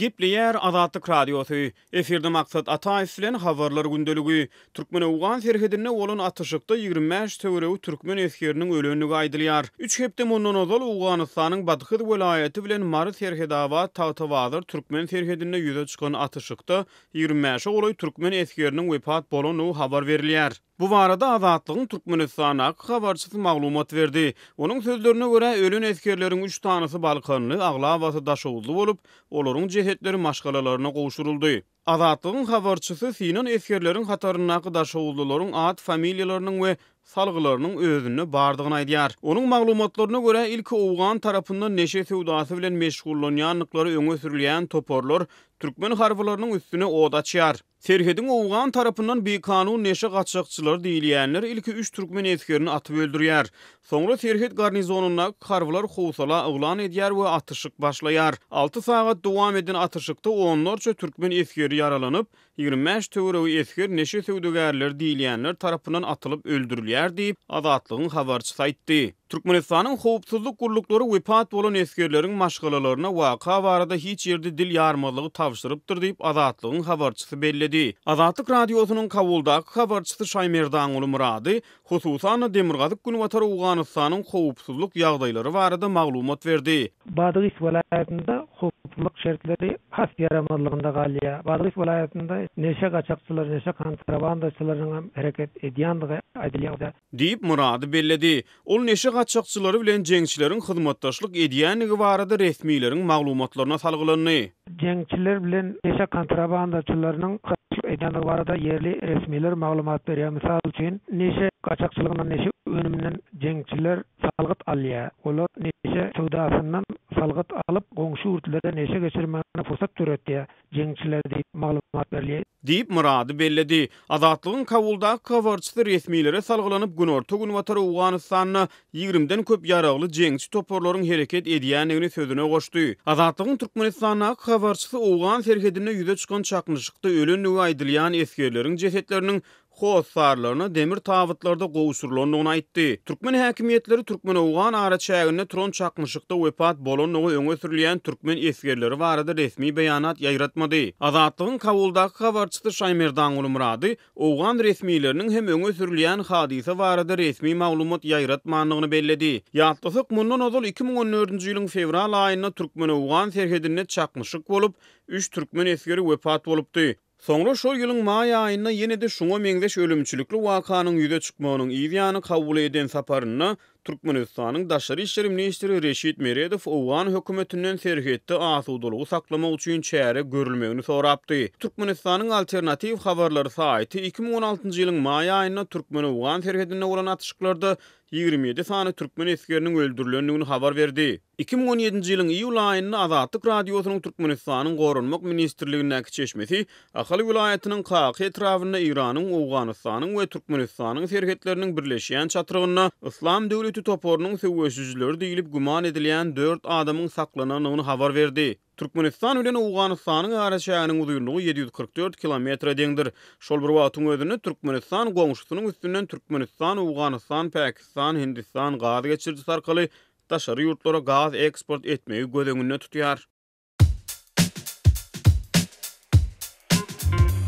Gepleýär Azatlyk Radiosy, Efirde Maksat Ataýew bilen Habarlar gündeligi. Türkmen-owgan serhedinde bolan atyşykda 25 töweregi türkmen esgeriniň ölendigi aýdylýar. Üç hepde mundan ozal Owganystanyň Badhyz welaýaty bilen Mary-Serhetabat-Tagtabazar türkmen serhedinde ýüze çykan atyşykda 25-e golaý türkmen esgeriniň wepat bolandygy habar berilýär. Bu barada Azatlygyň Türkmenistandaky habarçysy maglumat berdi. Onuň sözlerine görä, ölen esgerleriň üç sanysy balkanly, aglabasy daşoguzly bolup, olaryň jesetleri maşgalalaryna gowşuryldy. Azatlygyň habarçysy synan esgerleriň hataryndaky daşoguzlylaryň at-familiýalarynyň we salgylarynyň özünde bardygyny aýdýar. Onuň maglumatlaryna görä, ilki owgan tarapyndan neşe söwdasy bilen meşgullanýandyklary öňe sürülýän toparlar türkmen harbylarynyň üstüne ot açýar. Serhediň owgan tarapyndan bikanun neşe gaçakçylary diýilýänler ilki üç türkmen esgerini atyp öldürýär. Soňra serhet garnizonyndaky harbylar howsala yglan edýär we atyşyk başlaýar. Alty sagat dowam eden atyşykda onlarça türkmen esgeri ýaralanyp, 25 töweregi esger neşe söwdagärleri diýilýänler tarapyndan atylyp öldürilýär diýip, Azatlygyň habarçysy aýtdy. Türkmenistanyň howpsuzlyk gulluklary wepat bolan esgerleriň maşgalalaryna waka barada hiç ýerde dil ýarmazlygy tabşyrypdyr diýip, Azatlygyň habarçysy belledi. Azatlyk Radiosynyň Kabuldaky habarçysy Şaýmerdanguly Myrady, hususan-da, demirgazyk-günbatar Owganystanyň howpsuzlyk ýagdaýlary barada maglumat berdi. Badgys welaýatynda howpsuzlyk şertleri has ýaramazlygynda galýar. Badgys welaýatynda neşe gaçakçylary, neşe kontrabandaçylarynyň hem hereket edýändigi aýdylýar. Diýip, Myrady belledi. Ol neşe gaçakçylary bilen jeňçileriň hyzmatdaşlyk edýändigi barada resmileriň maglumatlaryna salgylandy. Jeňçiler bilen neşe kontrabandaçylarynyň hyzmatdaşlyk edýändigi barada ýerli resmiler maglumat berýär. Mysal üçin, neşe gaçakçylygyndan, neşe önüminden jeňçiler salgyt alýar. Olar neşe söwdasyndan salgyt alyp, goňşy ýurtlara neşe geçirmäge pursat döretýär. Jeňçiler diýip maglumat berilýär. Diýip, Myrady belledi. Azatlygyň Kabuldaky habarçysy resmilere salgylanyp, günorta-günbatar Owganystanda ýigrimden köp ýaragly jeňçi toparlaryň hereket edýändigini sözüne goşdy. Azatlygyň Türkmenistandaky habarçysy owgan serhedinde ýüze çykan çaknyşykda ölendigi aýdylýan esgerleriň jesetleriniň hossarlaryna demir tabytlarda gowşurylandygyny aýtdy. Türkmen häkimiýetleri türkmen-owgan araçäginde turan çaknyşykda wepat bolandygy öňe sürülýän türkmen esgerleri barada resmi beýanat ýaýratmady. Azatlygyň Kabuldaky habarçysy Şaýmerdanguly Myrady owgan resmileriniň hem öňe sürülýän hadysa barada resmi maglumat ýaýratmandygyny belledi. Ýatlasak, mundan ozal 2014-nji ýylyň fewral aýynda türkmen-owgan serhedinde çaknyşyk bolup, üç türkmen esgeri wepat bolupdy. Soňra şol ýylyň maý aýynda ýene-de şuňa meňzeş ölümçilikli wakanyň ýüze çykmagynyň yz ýany Kabula eden saparynda Türkmenistanyň daşary işler ministri Reşit Meredow owgan hökümetinden serhetde asudalygy saklamak üçin çäre görülmegini sorapdy. Türkmenistanyň Alternatiw habarlary saýty 2016-njy ýylyň maý aýynda türkmen-owgan serhedinde bolan atyşyklarda 27 sany türkmen esgeriniň öldürilendigini habar berdi. 2017-nji ýylyň iýul aýynda Azatlyk Radiosynyň Türkmenistanyň Goranmak ministrligindäki çeşmesi Ahal welaýatynyň Kaka etrabynda Eýranyň, Owganystanyň we Türkmenistanyň serhetleriniň birleşýän çatrygynda Yslam döwleti toparynyň söweşijileri diýlip güman edilýän dört adamyň saklanandygyny habar berdi. Türkmenistan bilen Owganystanyň araçäginiň uzynlygy 744 kilometre deňdir. Şol bir wagtyň özünde Türkmenistan goňşusynyň üstünden Türkmenistan, Owganystan, Pakistan, Hindistan gaz geçirijisi arkaly daşary ýurtlara gaz eksport etmegi göz öňünde tutýar.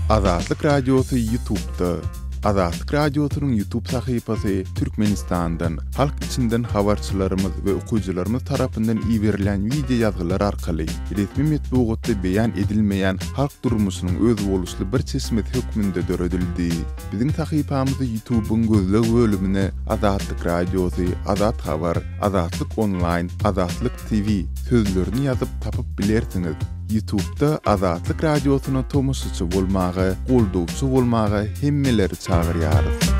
Azatlyk Radiosy Ýutubda. Azatlyk Radiosynyň Ýutub sahypasy Türkmenistandan, halk içinden habarçylarymyz we okyjylarymyz tarapyndan iberilen wideo ýazgylar arkaly resmi metbugatda beýan edilmeýän halk durmuşynyň özboluşly bir çeşmesi hökmünde döredildi. Biziň sahypamyzy Ýutubyň gözleg bölümine Azatlyk Radiosy, Azat Habar, Azatlyk Onlaýn, Azatlyk TV sözlerini ýazyp tapyp bilersiňiz. Ýutubda Azatlyk Radiosyna tomaşaçy bolmaga, goldawçy bolmaga hemmeleri çagyrýarys.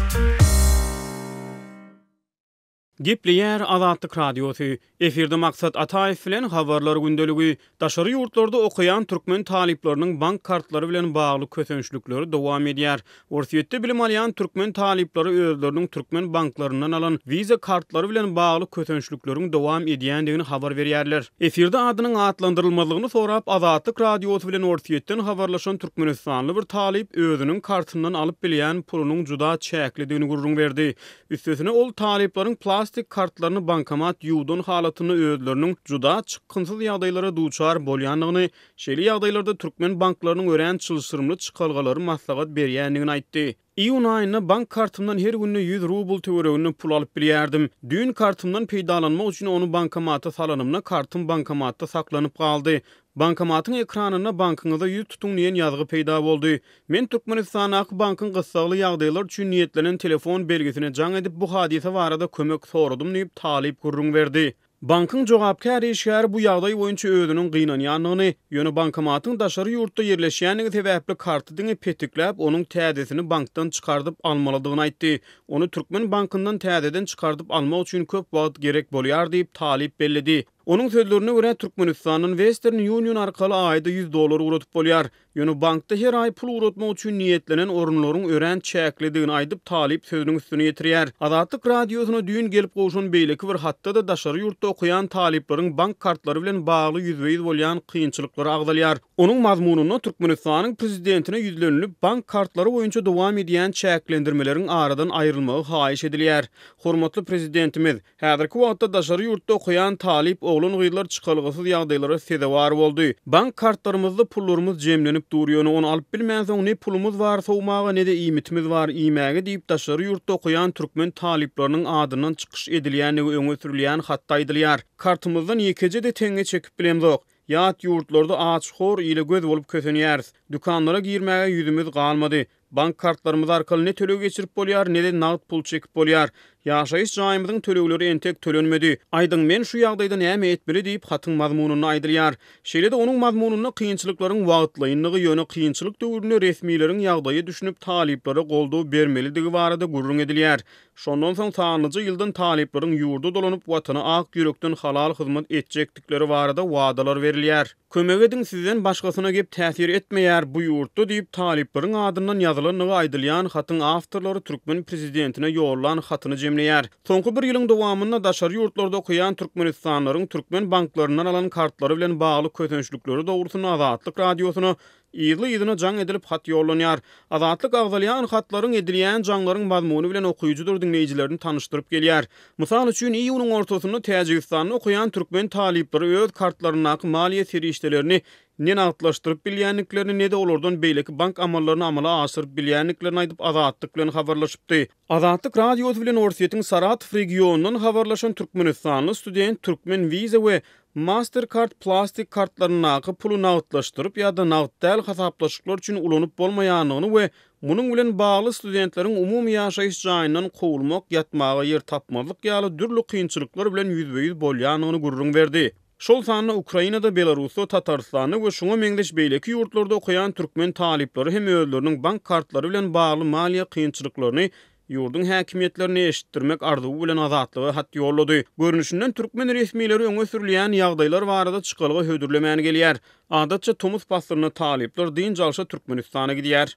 Gepleýär Azatlyk Radiosy. Efirde Maksat Ataýew bilen Habarlar gündeligi. Daşary ýurtlarda okaýan türkmen talyplarynyň bank kartlary bilen bagly kösençlikleri dowam edýär. Orsýetde bilim alýan türkmen talyplary özleriniň türkmen banklaryndan alan Visa kartlary bilen bagly kösençlikleriň dowam edýändigini habar berýärler. Efirde adynyň atlandyrylmazlygyny sorap Azatlyk Radiosy bilen Orsýetden habarlaşan türkmenistanly bir talyp özüniň kartyndan alyp bilýän pulunyň juda çäklidigini gürrüň berdi. Üstesine, ol talyplaryň plastik. plastik kartlaryny bankomat ýuwdan halatynda özleriniň juda çykgynsyz ýagdaýlara duçar bolýandygyny, şeýle ýagdaýlarda türkmen banklarynyň örän çylşyrymly çykalgalary maslahat berýändigini aýtdy. Iýun aýynda bank kartymdan her günde 100 rubl töwereginde pul alyp bilýärdim. Düýn kartymdan peýdalanmak üçin ony bankomata salanymda kartym bankomatda saklanyp galdy. Bankomatyň ekranynda bankyňyza ýüz tutuň diýen ýazgy peýda boldy. Men Türkmenistandaky bankyň gyssagly ýagdaýlar üçin niýetlenen telefon belgisine jaň edip bu hadysa barada kömek soradym diýip, talyp gürrüň berdi. Bankyň jogapkär işgäri bu ýagdaý boýunça özüniň gynanýandygyny, ýöne bankomatyň daşary ýurtda ýerleşýändigi sebäpli karty diňe petikläp, onuň täzesini bankdan çykardyp almalydygyny aýtdy. Ony türkmen bankyndan täzeden çykardyp almak üçin köp wagt gerek bolýar diýip, talyp belledi. Onuň sözlerine görä, Türkmenistandan Western Union arkaly aýda 100 dollar ugradyp bolýar. Ýöne bankda her aý pul ugratmak üçin niýetlenen orunlaryň örän çäklidigini aýdyp, talyp sözüniň üstüni ýetirýär. Azatlyk Radiosyna düýn gelip gowşan beýleki bir hatda-da daşary ýurtda okaýan talyplaryň bank kartlary bilen bagly ýüzbe-ýüz bolýan kynçylyklary agzalýar. Onuň mazmunynda Türkmenistanyň prezidentine ýüzlenilip, bank kartlary boýunça dowam edýän çäklendirmeleriň aradan aýrylmagy haýyş edilýär. Hormatly Prezidentimiz! Häzirki wagtda daşary ýurtda okaýan talyp oglan-gyzlar çykalgasyz ýagdaýlara sezewar boldy. Bank kartlarymyzda pullarymyz jemlenip dur, ýöne ony alyp bilmänsoň ne pulumyz bar sowmaga, ne-de iýmitimiz bar iýmäge diýip, daşary ýurtda okaýan türkmen talyplarynyň adyndan çykyş edilýändigi öňe sürülýän hatda aýdylýar. Kartymyzdan ýekeje-de teňňe çekip bilemzok. Ýat ýurtlarda aç-hor ile göz bolup kösenýäris. Dükanlara girmäge ýüzümiz galmady. Bank kartlarymyz arkaly ne töleg geçirip bolýar, ne-de nagt pul çekip bolýar. Ýaşaýyş jaýymyzyň tölegleri entek tölenmedi. Aýdyň, men şu ýagdaýda näme etmeli diýip, hatyň mazmunynda aýdylýar. Şeýle-de onuň mazmunynda kynçylyklaryň wagtlaýyndygy, ýöne kynçylyk döwründe resmileriň ýagdaýa düşünip, talyplara goldaw bermelidigi barada gürrüň edilýär. Şondan soň sanlyja ýyldan talyplaryň ýurda dolanyp, Watana ak ýürekden halal hyzmat etjekdikleri barada wadalar berilýär. Kömek ediň sizden başgasyna gep täsir etmeýär bu ýurtda diýip talyplaryň adyndan ýazylandygy aýdylýan hatyň awtorlary türkmen prezidentine ýollan hatyny jemleýär. Soňky bir ýylyň dowamynda daşary ýurtlarda okaýan türkmenistanlylaryň türkmen banklaryndan alan kartlary bilen bagly kösençlikleri dogrusynda Azatlyk Radiosyna Yzly-yzyna jaň edilip hat ýollanýar. Azatlyk agzalýan hatlaryň, edilýän jaňlaryň mazmuny bilen okyjydyr diňleýjilerini tanyşdyryp gelýär. Mysal üçin, iýunyň ortasynda Täjigistanda okaýan türkmen talyplary öz kartlaryndaky maliýe serişdelerini ne nagtlaşdyryp bilýändiklerini, ne-de olardan beýleki bank amallaryny amala aşyryp bilýändiklerini aýdyp Azatlyk bilen habarlaşypdy. Azatlyk Radiosy bilen Orsýetiň Saratow regionyndan habarlaşan türkmenistanly student türkmen Visa we Mastercard plastik kartlaryndaky puly nagtlaşdyryp ýa-da nagt däl hasaplaşyklar üçin ulanyp bolmaýandygyny we munuň bilen bagly studentleriň umumy ýaşaýyş jaýyndan kowulmak, ýatmaga ýer tapmazlyk ýaly dürli kynçylyklar bilen ýüzbe-ýüz bolýandygyny gürrüň berdi. Şol sanda Ukrainada, Belarusda, Tatarystanda we şuňa meňzeş beýleki ýurtlarda okaýan türkmen talyplary hem özleriniň bank kartlary bilen bagly maliýe kynçylyklaryny ýurduň häkimiýetlerine eşitdirmek arzuwy bilen Azatlyga hat ýollady. Görnüşinden, türkmen resmileri öňe sürülýän ýagdaýlar barada çykalga hödürlemän gelýär. Adatça, tomus paslynda talyplar dynç alşa Türkmenistana gidýär.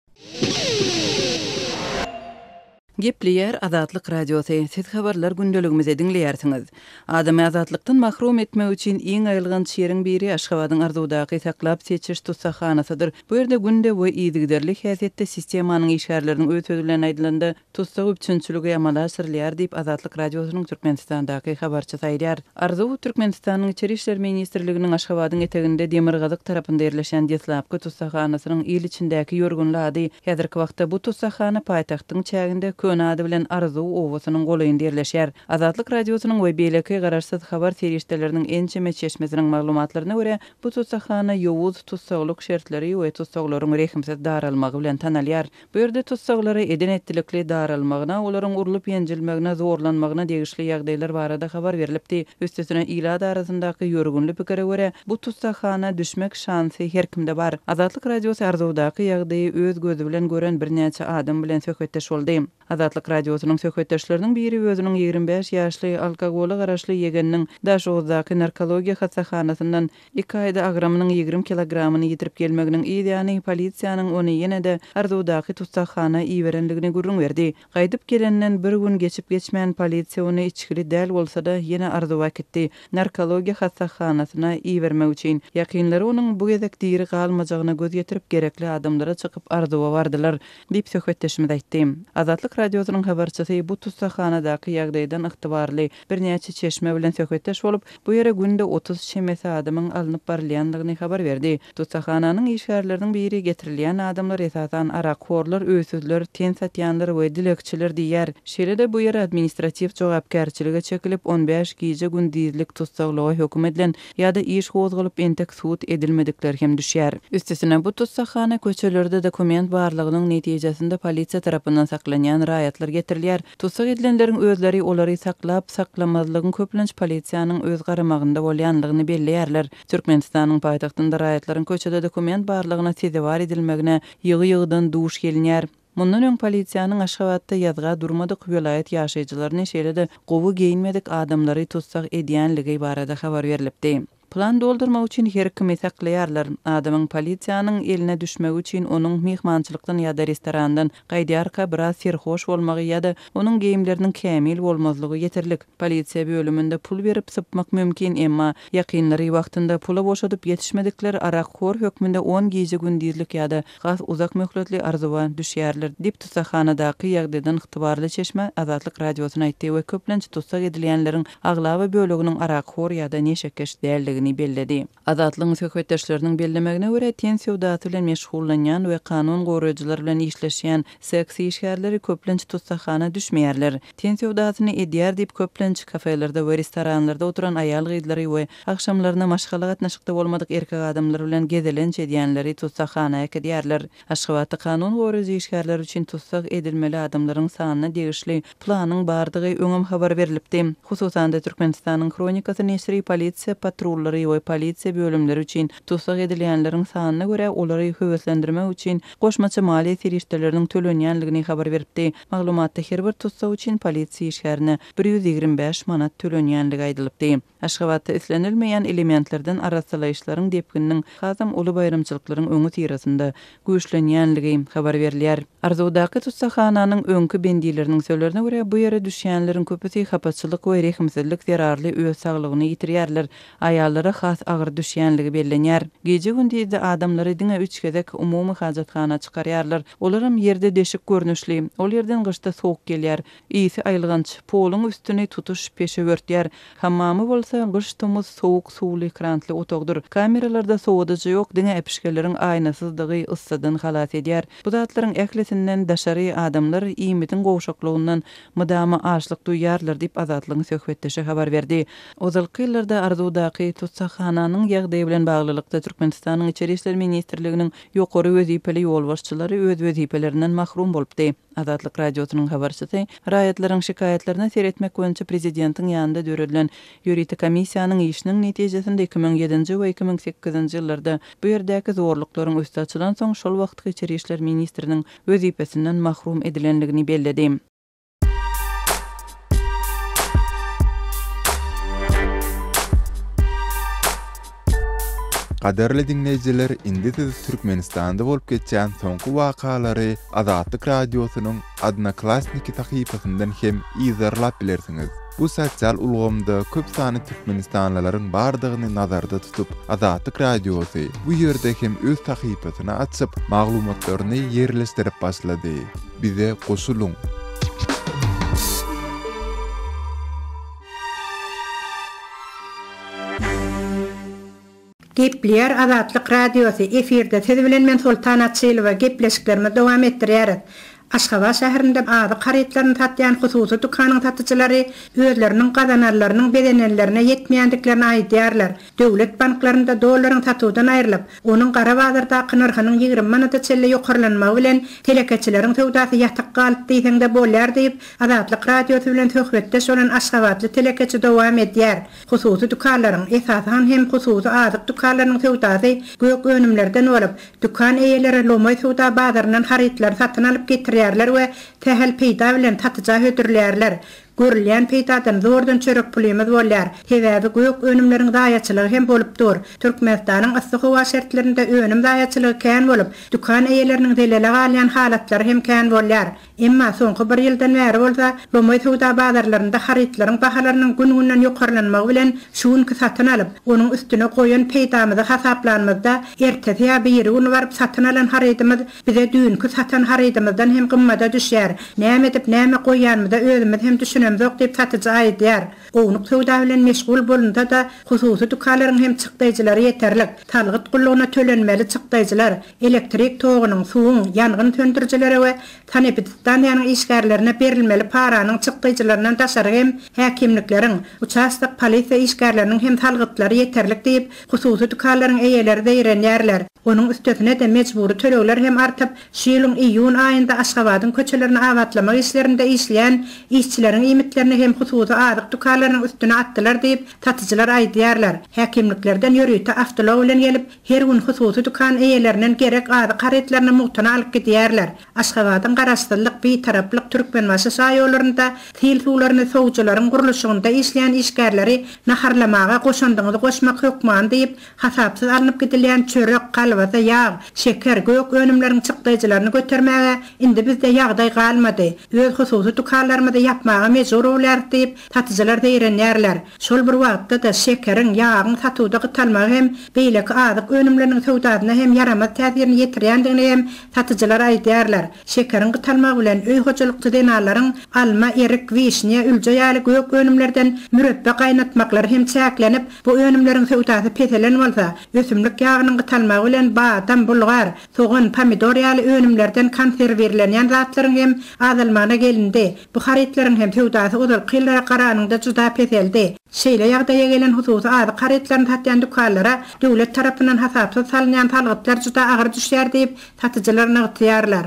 Gepleýär Azatlyk Radiosy, Siz habarlar gündeligimizi diňleýärsiňiz. Adamy azatlykdan mahrum etmek üçin iň aýylganç ýeriň biri Aşgabadyň Arzuwdaky saklap-seçiş tussaghanasydyr. Bu ýerde günde we yzygiderli häsiýetde sistemanyň işgärleriniň öz sözi bilen aýdylanda, tussag üpjünçiligi amala aşyrylýar diýip, Azatlyk Radiosynyň Türkmenistandaky habarçysy aýdýar. Arzuw, Türkmenistanyň Içeri işler ministrliginiň Aşgabadyň eteginde demirgazyk tarapynda ýerleşen deslapky tussaghanasynyň il içindäki ýörgünli ady. Häzirki wagtda bu tussaghana paýtagtyň çäginde köne ady bilen Arzuw obasynyň golaýynda ýerleşýär. Azatlyk Radiosynyň we beýleki garaşsyz habar serişdeleriniň ençeme çeşmesiniň maglumatlaryna görä, Bu tussaghana ýowuz tussaglyk şertleri we tussaglaryň rehimsiz daralmagy bilen tanalýar. Bu ýerde tussaglara eden-etdilikli daralmagyna, olaryň urlup-ýenjilmegine, zorlanmagyna degişli ýagdaýlar barada habar berlipdi. Üstesine, ilat arasyndaky ýörgünli pikire görä, bu tussaghana düşmek şansy her kimde bar. Azatlyk Radiosy Arzuwdaky ýagdaýy öz gözi bilen gören birnäçe adam bilen söhbetdeş boldy. Azatlyk Radiosynyň söhbetdeşleriniň biri özüniň 25 ýaşly, alkogola garaşly ýegeniniň Daşoguzdaky narkologiýa hassahanasyndan iki aýda agramynyň 20 kilogramyny ýitirip gelmeginiň yz ýany polisiýanyň ony ýene-de Arzuwdaky tussaghana iberendigini gürrüň berdi. Gaýdyp gelenden bir gün geçip-geçmän polisiýa ony içgili däl bolsa-da ýene Arzuwa äkitdi. Narkologiýa hassahanasyna ibermek üçin. Ýakynlary onuň bu gezek diri galmajagyna göz ýetirip gerekli adamlara çykyp Arzuwa bardylar. Diýip, söhbetdeşimiz aýtdy. Azatlyk. Radiosynyň habarçysy bu tussaghanadaky ýagdaýdan ygtybarly birnäçe çeşme bilen söhbetdeş bolup, bu ýere günde 30 çemesi adamyň alnyp barylýandygyny habar berdi. Tussaghananyň işgärleriniň biri getirilýän adamlar esasan arakhorlar, öýsüzler, ten satýanlar we dilegçiler diýýär. Şeýle-de bu ýere administratiw jogapkärçilige çekilip, on bäş gije-gündizlik tussaglyga höküm edilen ýa-da iş gozgalyp entek sud edilmedikler hem düşýär. Üstesine, bu tussaghana köçelerde dokument barlagynyň netijesinde polisiýa tarapyndan saklanýan raýatlar getirilýär. Tussag edilenleriň özleri olary saklap-saklamazlygyň köplenç polisiýanyň öz garamagynda bolýanlygyny belleýärler. Türkmenistanyň paýtagtynda raýatlaryň köçede dokument barlagyna sezewar edilmegine ýygy-ýygydan duş gelinýär. Mundan öň polisiýanyň Aşgabatda ýazga durmadyk welaýat ýaşaýjylaryny, şeýle-de gowy geýinmedik adamlary tussag edýänligi barada habar berlipdi. Plan doldurmak üçin her kimi saklaýarlar. Adamyň polisiýanyň eline düşmegi üçin onuň myhmançylykdan ýa-da restorandan gaýdýarka biraz serhoş bolmagy ýa-da onuň geýimleriniň kämil bolmazlygy ýeterlik. Polisiýa bölüminde pul berip sypmak mümkin, emma ýakynlary wagtynda pula boşadyp ýetişmedikler arakhor hökmünde on gije-gündizlik ýa-da has uzak möhletli arzuwa düşýärler diýip, tussaghanadaky ýagdaýdan ygtybarly çeşme Azatlyk Radiosyna aýtdy we köplenç tussag edilýänleriň aglaba böleginiň arakhor ýa-da neşekeş däldigini belledi. Azatlygyň söhbetdeşleriniň bellemegine görä, ten söwdasy bilen meşgullanýan we kanun goraýjylar bilen işleşýän seks işgärleri köplenç tussaghana düşmeýärler. Ten söwdasyny edýär diýip, köplenç kafelerde we restoranlarda oturan aýal-gyzlary we agşamlaryna maşgala gatnaşykda bolmadyk erkek adamlar bilen gezelenç edýänleri tussaghana äkidýärler. Aşgabatda kanun goraýjy işgärler üçin tussag edilmeli adamlaryň sanyna degişli planyň bardygy öňem habar berlipdi. Hususan-da, Türkmenistanyň Hronikasy neşiri polisiýa patrullary we polisiýa bölümleri üçin tussag edilýänleriň sanyna görä olary höweslendirmek üçin goşmaça maliýe serişdeleriniň tölenýänligini habar beripdi. Maglumatda her bir tussag üçin polisiýa işgärine 125 manat tölenýänligi aýdylypdy. Aşgabatda islenilmeýän elementlerden arassalaýyşlaryň depgininiň hasam uly baýramçylyklaryň öňüsyrasynda güýçlenýänligi habar berilýär. Arzuwdaky tussaghananyň öňki bendileriniň sözlerine görä, bu ýere düşýänleriň köpüsi hapaçylyk we rehimsizlik zerarly öz saglygyny ýitirýärler, aýallara has agyr düşýänligi bellenýär. Gije-gündizde adamlary diňe üç gezek umumy hajathana çykarýarlar. Olaram ýerde deşik görnüşli. Ol ýerden gyşda sowuk gelýär. Ysy aýylganç, poluň üstüni tutuş peşew örtýär. Hammamy bolsa gyş-tomus sowuk suwly krantly otagdyr. Kameralarda sowadyjy ýok, diňe äpişgeleriň aýnasyzdygy yssydan halas edýär. Bu zatlaryň ählisinden daşary adamlar iýmitiň gowşaklygyndan mydama açlyk duýýarlar diýip, Azatlygyň söhbetdeşi habar berdi. Ozalky ýyllarda Arzuwdaky tussaghananyň ýagdaýy bilen baglylykda Türkmenistanyň Içeri işler ministrliginiň ýokary wezipeli ýolbaşçylary öz wezipelerinden mahrum bolupdy. Azatlyk Radiosynyň habarçysy raýatlaryň şikaýatlaryna seretmek boýunça prezidentiň ýanynda döredilen ýörite komissiýanyň işiniň netijesinde 2007-nji we 2008-nji ýyllarda bu ýerdäki zorluklaryň üsti açylansoň, şol wagtky içeri işler ministriniň wezipesinden mahrum edilendigini belledi. Gadyrly diňleýjiler indi siz Türkmenistanda bolup geçýän soňky wakalary Azatlyk Radiosynyň Odnoklassniki sahypasyndan hem yzarlap bilersiňiz. Bu sosial ulgamda köp sanly türkmenistanlylaryň bardygyny nazarda tutup, Azatlyk Radiosy bu ýerde hem öz sahypasyny açyp, maglumatlaryny ýerleşdirip başlady. Bize goşulyň! Gepleýär Azatlyk Radiosy, efirde siz bilen men Soltan Açylowa, gepleşiklerimizi dowam etdirýäris. Aşgabat şäherinde azyk harytlaryny satýan hususy dükanyň satyjylary özleriniň gazananlarynyň bezenenlerine ýetmeýändiklerini aýdýarlar. Döwlet banklarynda dollaryň satuwdan aýrylyp, onuň gara bazardaky nyrhynyň 20 manada çenli ýokarlanmagy bilen telekeçileriň söwdasy ýatyk galdy diýseň-de bolýar diýip, Azatlyk Radiosy bilen söhbetdeş bolan aşgabatly telekeçi dowam edýär. Hususy dükanlaryň, esasan hem hususy azyk dükanlarynyň söwdasy gök önümlerden bolup, dükan eýeleri lomaý söwda bazaryndan harytlary satyn alyp getirýärler we sähel peýda bilen satyja hödürleýärler. Görülýän peýdadan zordan çörek pulymyz bolýar. Sebäbi gök önümleriň zaýaçylygy hem bolup dur. Türkmenistanyň yssy howa şertlerinde önüm zaýaçylygy kän bolup, dükan eýeleriniň zelele galýan halatlary hem kän bolýar. Emma soňky bir ýyldan bäri bolsa, lomaý söwda bazarlarynda harytlaryň bahalarynyň gün-günden ýokarlanmagy bilen şu günki satyn alyp, onuň üstüne goýan peýdamyzy hasaplanymyzda, ertesi ýa birigün baryp satyn alan harydymyz bize düýnki satan harydymyzdan hem gymmada düşýär. Näme edip, näme goýýanymyza özümiz hem düşünemzok diýip satyjy aýdýar. Ownuk söwda bilen meşgul bolunsa-da, hususy dükanlaryň hem çykdaýjylary ýeterlik. Salgyt gullugyna tölenmeli çykdaýjylar, elektrik togunyň, suwuň, ýangyn söndürijilere we sanepidstansiýanyň işgärlerine berilmeli paranyň çykdaýjylaryndan daşary hem häkimlikleriň, uçastok polisiýa işgärleriniň hem salgytlary ýeterlik diýip, hususy dükanlaryň eýeleri zeýrenýärler. Onuň üstesine-de mejbury tölegler hem artyp, şu ýylyň iýun aýynda Aşgabadyň köçelerini abatlamak işlerinde işleýän işçileriň iýmitlerini hem hususy azyk dükanlarynyň üstüne atdylar diýip, satyjylar aýdýarlar. Häkimliklerden ýörite awtoulag bilen gelip, her gün hususy dükan eýelerinden gerek azyk harytlaryny mugtuna alyp gidýärler. Aşgabadyň Garaşsyzlyk, Bitaraplyk, Türkmenbaşy şaýollarynda sil suwlaryny sowujylaryň gurluşygynda işleýän işgärleri naharlamaga goşandyňyzy goşmak hökmany diýip, Hasapsyz alnyp gidilýän çörek, kolbasa, ýag, şeker, gök önümleriň çykdaýjylaryny götermäge indi bizde ýagdaý galmady. Öz hususy dükanlarymyzy ýapmaga mejbur bolýarys diýip, satyjylar zeýrenýärler. Şol bir wagtda-da, şekeriň, ýagyň satuwda gytalmagy hem beýleki azyk önümleriniň söwdasyna hem ýaramaz täsirini ýetirýändigini hem satyjylar aýdýarlar. Şekeriň gytalmagy bilen öý hojalykçy zenanlaryň alma, erik, wişnýa, ülje ýaly gök önümlerden mürepbe gaýnatmaklary hem çäklenip, Bu önümleriň söwdasy peselen bolsa, ösümlik ýagynyň gytalmagy bilen badam, bulgar, sogan, pomidor ýaly önümlerden konserwirlenýän zatlaryň hem azalmagyna gelindi. Bu harytlaryň hem söwdasy ozalky ýyllara garanyňda juda peseldi. Şeýle ýagdaýa gelen hususy azyk harytlaryny satýan dükanlara döwlet tarapyndan hasapsyz salynýan salgytlar juda agyr düşýär diýip, satyjylar nygtaýarlar.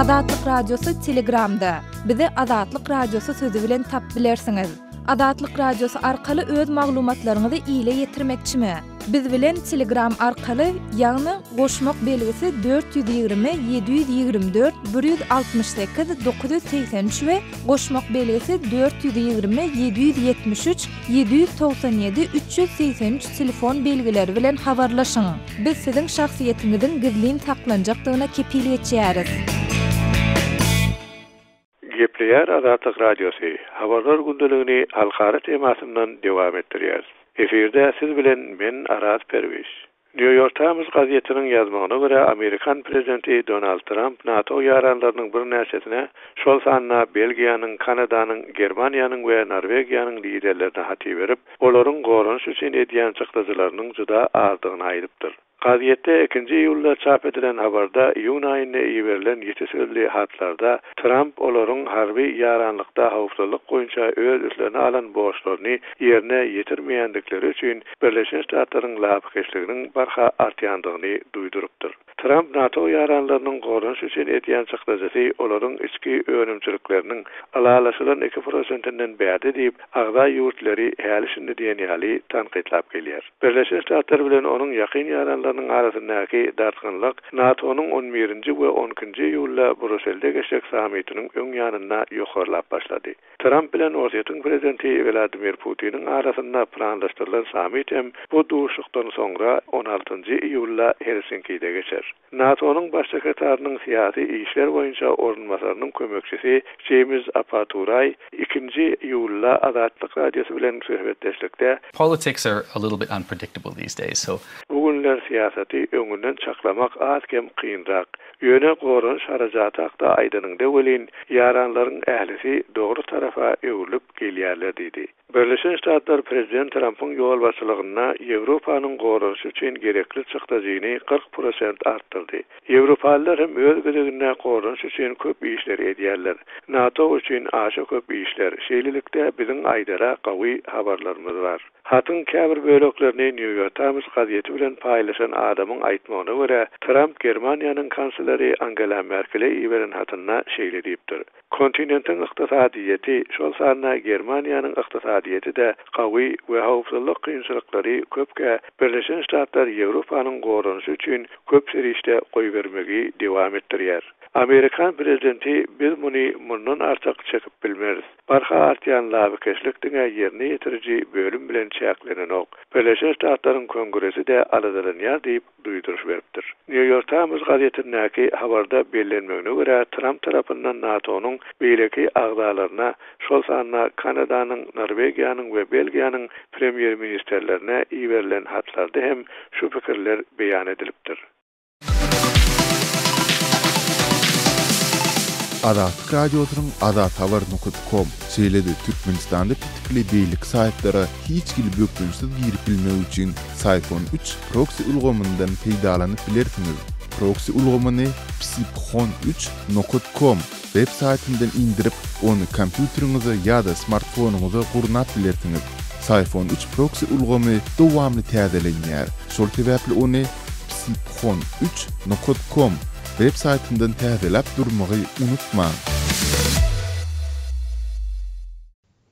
Azatlyk Radiosy Telegramda. Bizi Azatlyk Radiosy sözi bilen tap bilersiňiz. Azatlyk Radiosy arkaly öz maglumatlaryňyzy ile ýetirmekçimi? Biz bilen Telegram arkaly, ýagny goşmak belgisi 420 724 168 983 we goşmak belgisi 420 773 797 383 telefon belgileri bilen habarlaşyň. Biz siziň şahsyýetiňiziň gizlin saklanjakdygyna kepil geçýäris. Gepleýär Azatlyk Radiosy, Habarlar gündeligini halkara temasyndan dowam etdirýäris. Efirde siz bilen men Araz Perwiz. Nýu-Ýork Taýmz gazetiniň ýazmagyna görä, amerikan prezidenti Donald Tramp NATO ýaranlarynyň birnäçesine, şol sanda Belgiýanyň, Kanadanyň, Germaniýanyň we Norwegiýanyň liderlerine hat iberip, olaryň goranyş üçin edýän çykdajylarynyň juda azdygyny aýdypdyr. Gazetde ikinji iýulda çap edilen habarda iýun aýynda iberilen ýiti sözli hatlarda Tramp olaryň harby ýaranlykda howpsuzlyk boýunça öz üstlerine alan borçlaryny ýerine ýetirmeýändikleri üçin Birleşen Ştatlaryň lapykeçliginiň barha artýandygyny duýdurypdyr. Tramp NATO ýaranlarynyň goranyş üçin edýän çykdajysy olaryň içki önümçilikleriniň ylalaşylan iki prosentinden bärde diýip, agza ýurtlary häli-şindi diýen ýaly tankytlap gelýär. Birleşen Ştatlar bilen onuň ýakyn ýaranlarynyň arasyndaky dartgynlyk NATO-nyň on birinji we on ikinji iýulda Bruselde geçjek sammitiniň öň ýanynda ýokarlap başlady. Tramp bilen Orsýetiň prezidenti Wladimir Putiniň arasynda planlaşdyrylan sammit hem bu duşuşykdan soňra on altynjy iýulda Helsinkide geçer. NATO-nyň Baş sekretarynyň syýasy işler boýunça orunbasarynyň kömekçisi Jeýmz Apaturaý ikinji iýulda Azatlyk Radiosy bilen söhbetdeşlikde, Politics are a little bit unpredictable these days, so. Bu günler syýasaty öňünden çaklamak az-kem kynrak. Ýöne goranyş harajaty hakda aýdanyňda welin, ýaranlaryň ählisi dogry tarapa öwrülip gelýärler diýdi. Birleşen Ştatlar prezident Trampyň ýolbaşçylygynda Ýewropanyň goranyşy üçin gerekli çykdajyny 40 prosent artdyrdy. Ýewropalylar hem öz gezeginde goranyş üçin köp işleri edýärler. NATO üçin aşa köp işler. Şeýlelikde, biziň aýdara gawy habarlarymyz bar. Hatyň käbir böleklerini Nýu-Ýork Taýms gazeti bilen paýlaşan adamyň aýtmagyna görä, Tramp Germaniýanyň kansleri Angela Merkele iberen hatynda şeýle diýipdir, Kontinentiň ykdysadyýeti, şol sanda Germaniýanyň ykdysadyýeti-de gawy we howpsuzlyk kynçylyklary köpkä, Birleşen Ştatlar Ýewropanyň goranyşy üçin köp serişde goýbermegi dewam etdirýär. Amerikan prezidenti biz muny mundan artyk çekip bilmeris. Barha artýan lapykeçlik diňe ýerine ýetiriji bölüm bilen çäklenenok. Birleşen Ştatlaryň Kongresi-de aladalanýar diýip, duýduryş beripdir. Nýu-Ýork Taýmz gazetindäki habarda bellenmegine görä, Tramp tarapyndan NATO-nyň beýleki agzalaryna, şol sanda Kanadanyň, Norwegiýanyň we Belgiýanyň premýer-ministrlerine iberilen hatlarda hem şu pikirler beýan edilipdir. Azatlyk Radiosynyň azathabar nokat kom, şeýle-de Türkmenistanda petikli beýleki saýtlara hiç hili bökdençsiz girip bilmek üçin Syphon üç proksi ulgamyndan peýdalanyp bilersiňiz. Proksi ulgamyny psiphon üç nokat kom web saýtyndan indirip, ony kompýuteriňize ýa-da smartfonyňyza gurnap bilersiňiz. Syphon üç proksi ulgamy dowamly täzelenýär, şol sebäpli ony psiphon üç nokat kom web saýtyndan täzeläp durmagy unutmaň!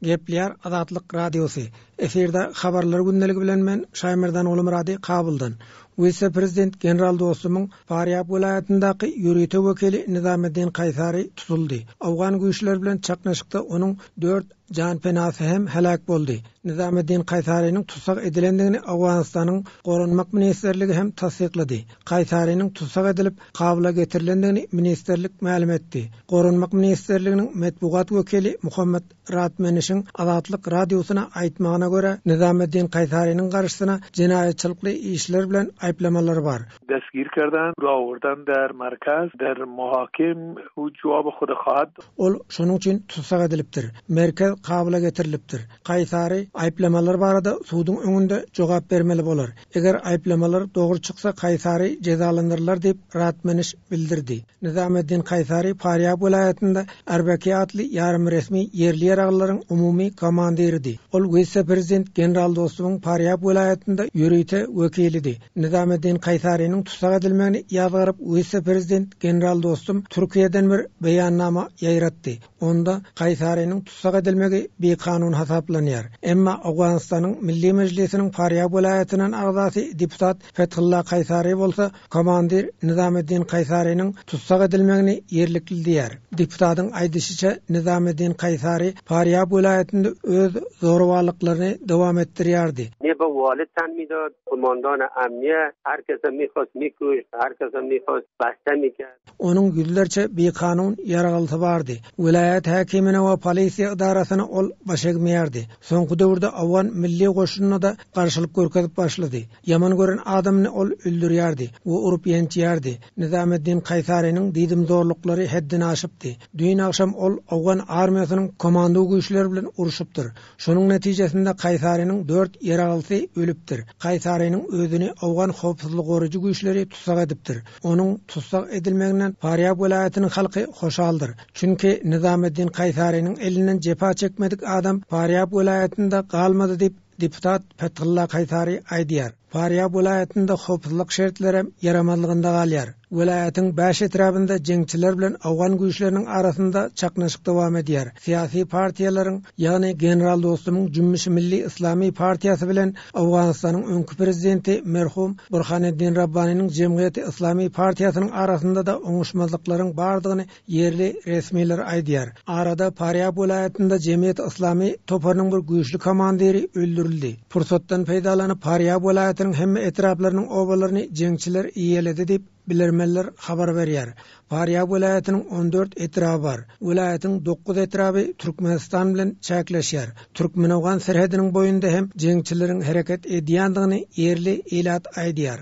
Gepleýär Azatlyk Radiosy. Efirde Habarlar gündeligi bilen men Şaýmerdan Gulumyrady Kabuldan. Wise-prezident general Dostumyň Farýab welaýatyndaky ýörite wekili Nizameddin Kaýsary tutuldy. Owgan güýçleri bilen çaknyşykda onuň dört janpenasy hem heläk boldy. Nizameddin Kaýsarynyň tussag edilendigini Owganystanyň Goranmak ministrligi hem tassyklady. Kaýsarynyň tussag edilip, Kabula getirilendigini ministrlik mälim etdi. Goranmak ministrliginiň metbugat wekili Muhammet Radmenişiň Azatlyk Radiosyna aýtmagyna görä, Nizameddin Kaýsarynyň garşysyna jenaýatçylykly işler bilen aýyplamalar bar. Destgir kerden, rawurdan der merkez, der muhakim u jowab hud khahad. Ol şonuň üçin tussag edilipdir. Merkez Kabula getirilipdir. Kaýsary aýyplamalar barada suduň öňünde jogap bermeli bolar. Eger aýyplamalar dogry çyksa Kaýsary jezalandyrylar diýip, Radmeniş bildirdi. Nizameddin Kaýsary Farýab welaýatynda Arbaki atly ýarym-resmi ýerli ýaraglylaryň umumy komandiridi. Ol wise-prezident general Dostumyň Farýab welaýatynda ýörite wekilidi. Nizameddin Kaýsarynyň tussag edilmegini ýazgaryp wise-prezident general Dostum Türkiýeden bir beýannama ýaýratdy. Onda Kaýsarynyň tussag edilmegi bikanun hasaplanýar. Emma Owganystanyň Milli Mejlisiniň Farýab welaýatyndan agzasy deputat Fethulla Kaýsary bolsa komandir Nizameddin Kaýsarynyň tussag edilmegini ýerlikli diýýär. Deputatyň aýdyşyça, Nizameddin Kaýsary Farýab welaýatynda öz zorawanlyklaryny dowam etdirýärdi. Ne be wali ten midad, kumandan amniye, her kese mihast mikuşt, her kese mihast baste mikerd. Onuň ýüzlerçe bikanun ýaraglysy bardy. Welaýat häkimine we polisiýa edarasyna ol baş egmeýärdi. Soňky döwürde owgan milli goşunyna-da garşylyk görkezip başlady. Ýaman gören adamyny ol öldürýärdi we urup ýençýärdi. Nizameddin Kaýsarynyň diýdimzorluklary heddini aşypdy. Düýn agşam ol owgan armiýasynyň komando güýçleri bilen urşupdyr. Şonuň netijesinde Kaýsarynyň dört ýaraglysy ölüpdir. Kaýsarynyň özüni owgan howpsuzlygy goraýjy güýçleri tussag edipdir. Onuň tussag edilmeginden Farýab welaýatynyň halky hoşaldyr. Çünki Nizameddin Kaýsarynyň elinden jepa çekmedik adam Farýab welaýatynda galmady diýip, deputat Fethulla Kaýsary aýdýar. Farýab welaýatynda howpsuzlyk şertlerem ýaramazlygynda galýar. Welaýatyň bäş etrabynda jeňçiler bilen owgan güýçleriniň arasynda çaknyşyk dowam edýär. Syýasy partiýalaryň, ýagny general Dostumyň Jümmüşi Milli Yslamy partiýasy bilen Owganystanyň öňki prezidenti merhum Burhaneddin Rabbanynyň Jemgyýeti Yslamy partiýasynyň arasynda-da oňuşmazlyklaryň bardygyny ýerli resmiler aýdýar. Arada Farýab welaýatynda Jemgyýeti Yslamy toparynyň bir güýçli komandiri öldürildi. Pursatdan peýdalanyp Farýab welaýatynyň hemme etraplarynyň obalaryny jeňçiler eýeledi diýip, bilermenler habar berýär. Farýab welaýatynyň 14 etraby bar. Welaýatyň dokuz etraby Türkmenistan bilen çäkleşýär. Türkmen-owgan serhediniň boýunda hem jeňçileriň hereket edýändigini ýerli ilat aýdýar.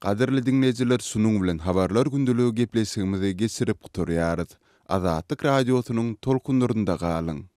Gadyrly diňleýjiler şunuň bilen Habarlar gündeligi gepleşigimizi geçirip gutarýarys. Azatlyk Radiosynyň tolkunlarynda galyň!